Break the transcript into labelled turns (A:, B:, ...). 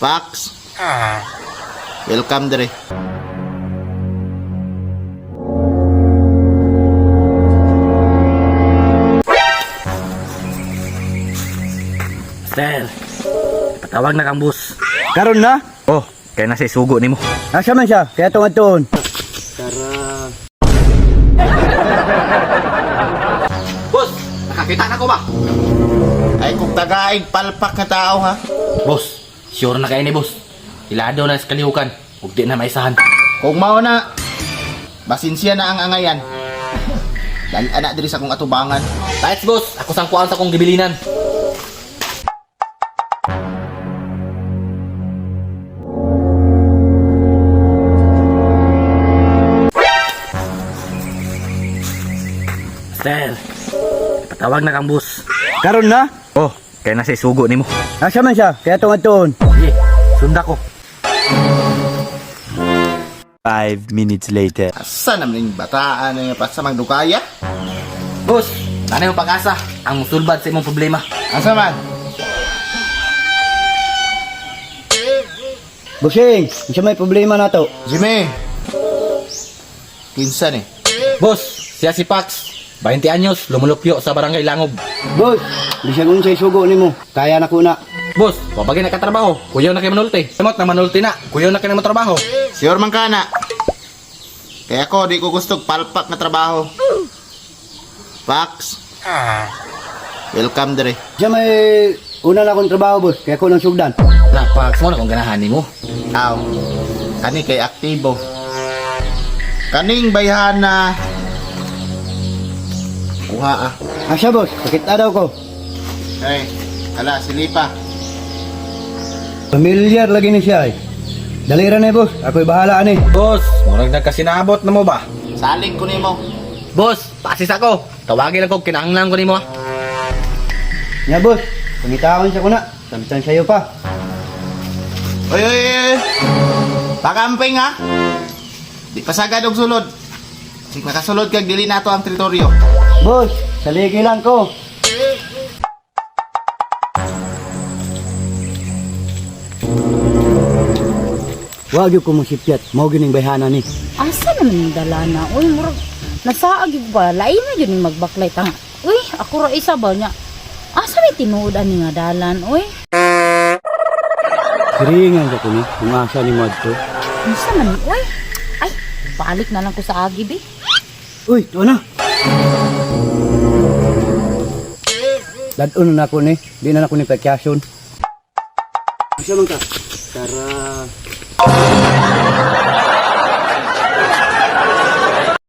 A: Pax. Welcome dire.
B: Sir, patawag na kang bus.
C: Karon na?
B: Oh, kaya na sa isugo nimo.
C: Asa man siya? Kaya tungad tuon.
B: Boss, nakakita na ko ba?
A: Ay kung tagaig palpak nga tao ha.
B: Boss, sure na kayo ni boss. Ilado na sa kalihukan, ug di na maisahan.
A: Kung mao na basinsiya na ang angayan. Dali ana diri sa akong atubangan.
B: Lights boss, ako sang kuan sa akong gibilinan. Sir, patawag na kang bus.
C: Karon na?
B: Oh, kaya na sa isugo nimo.
C: Asa man siya? Kaya tungad tuon.
B: Sige, sunda ko.
D: 5 minutes later.
A: Asa naman yung bataan na pa sa magdukaya?
B: Boss, nanay mo pag-asa ang musulbad sa imong problema.
A: Asa man?
C: Busing, unsa may problema nato?
A: Jimmy. Kinsa ni?
B: Boss, siya si Pax. 20 anyos, lumulupyo sa barangay Langob.
C: Boss, bisag unsay sugo nimo, kaya na ko na.
B: Boss, wabagay nakatrabaho. Kuyaw na kay manulti. Samot na manulti na. Kuyaw na kay na matrabaho.
A: Sure man ka na. Kaya ako di ko gusto palpak na trabaho. Pax. Welcome dire.
C: Siya may una na akong trabaho, boss. Kaya ko nang sugdan.
B: Na, Pax, mo na kung ganahan nimo.
A: Aw. Kani kay aktibo. Kaning bayhana. Kuha ah.
C: Asa, boss? Pakita daw ko.
A: Ay, ala silipa.
C: Familiar lagi ni siya eh. Dali ra na eh, boss. Ako'y bahala ani.
B: Boss, murag nagkasinabot na mo ba?
A: Salig ko nimo.
B: Boss, pasis ako. Tawagin lang ko, kinahanglan ko nimo ah.
C: Nya, boss. Pangitaon siya ko na. Samtang sayo pa.
A: Oy oy oy. Pakamping ha. Di pasagad og sulod. Sig makasulod kag dili nato ang teritoryo.
C: Boss, saligi lang ko. Wag yung kumusipyat. Mao gining bayhana ni.
E: Asa naman yung dala na? Uy, murag, nasaag yung ba? Lain na yun yung magbaklay tanga. Uy, ako ra isa ba niya? Asa may tinuod ani nga dalan? Uy,
C: Siringan sa ko ni. Kung asa ni mo adto.
E: asa man? Uy, ay, balik na lang ko sa agi, bi.
C: Uy, tuwa na. Dadon na ako ni. Di na ako ni pagkasyon. Asa man ka? Tara.